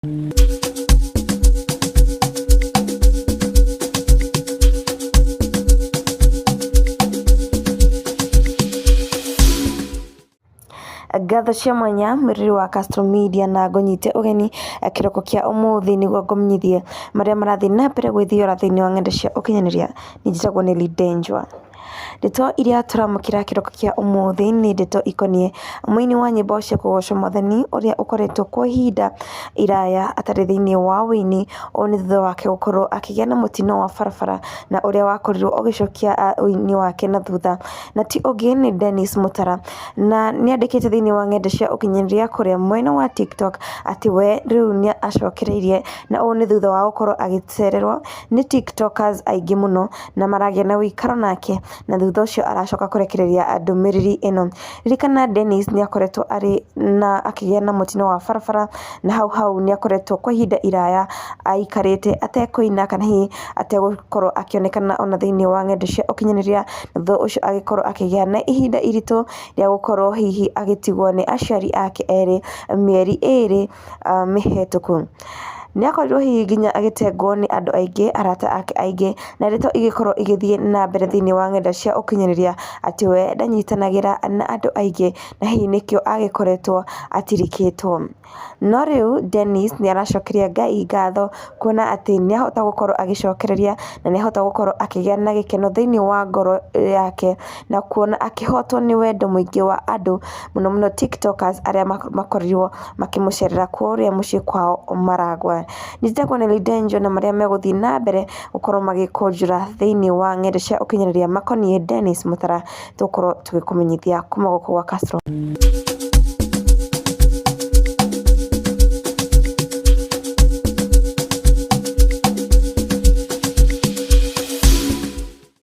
Ngatho cia mwanya mwĩrĩri wa Castro Media na ngũnyite ũgeni kĩroko kĩa ũmũthĩ nĩguo ngũmenyithie marĩa marathiĩ na mbere gwĩthiora thĩinĩ wa ng'enda cia ũkinyanĩria. Niĩ njĩtagwo Nelly Ndenjwa. Ndeto iria tũramũkĩra kĩroko kĩa ũmũthĩ nĩ ndeto ikoniĩ mũini wa nyĩmbo cia kũgoca mwathani ũrĩa ũkoretwo kwa ihinda iraya atarĩ thĩinĩ wa ũini, ũũ nĩ thutha wake gũkorwo akĩgĩa na mũtino wa barabara na ũrĩa wakorirwo ũgĩcokia ũini wake na thutha, na ti ũngĩ nĩ Dennis Mũtara. Na nĩ andĩkĩte thĩinĩ wa ng'enda cia ũkinyanĩria kũrĩa mwena wa TikTok atĩ we rĩu nĩ acokereirie na ũũ nĩ thutha wa gũkorwo agĩcererwo nĩ tiktokers aingĩ mũno na maragĩa na ũikaro nake na thutha ũcio aracoka kũrekereria ndũmĩrĩri ĩno. Ririkana Dennis nĩ akoretwo arĩ na akĩgĩa na mũtino wa barabara na hau hau nĩ akoretwo kwa ihinda iraya aikarĩte atekũina kana hihi ategũkorwo akĩonekana ona thĩinĩ wa ng'enda cia ũkinyanĩria, na thutha ũcio agĩkorwo akĩgĩa na ihinda iritũ rĩa gũkorwo hihi agĩtigwo nĩ aciari ake erĩ mĩeri ĩrĩ mĩhetũku. Nĩ akorirwo hihi nginya agĩtengwo nĩ andũ aingĩ, arata ake aingĩ, na ndeto igĩkorwo igĩthiĩ na mbere thĩinĩ wa ng'enda cia ũkinyanĩria atĩ we ndanyitanagĩra na andũ aingĩ na hihi nĩkĩo agĩkoretwo atirikĩtwo. No rĩu Dennis nĩ aracokeria Ngai ngatho kuona atĩ nĩ ahota gũkorwo agĩcokereria na nĩ ahota gũkorwo akĩgĩa na gĩkeno thĩinĩ wa ngoro yake na kuona akĩhotwo nĩ wendo mũingĩ wa andũ mũno mũno tiktokers arĩa makorirwo makĩmũcerera kũrĩa mũciĩ kwao Maragwa. Njĩtagwo Nelly Denjo na marĩa megũthiĩ na mbere gũkorwo magĩkũnjũra thĩinĩ wa ng'enda cia ũkinyanĩria makoniĩ Dennis Mũtara tũgũkorwo tũgĩkũmenyithia kuma gũkũ gwa Castro.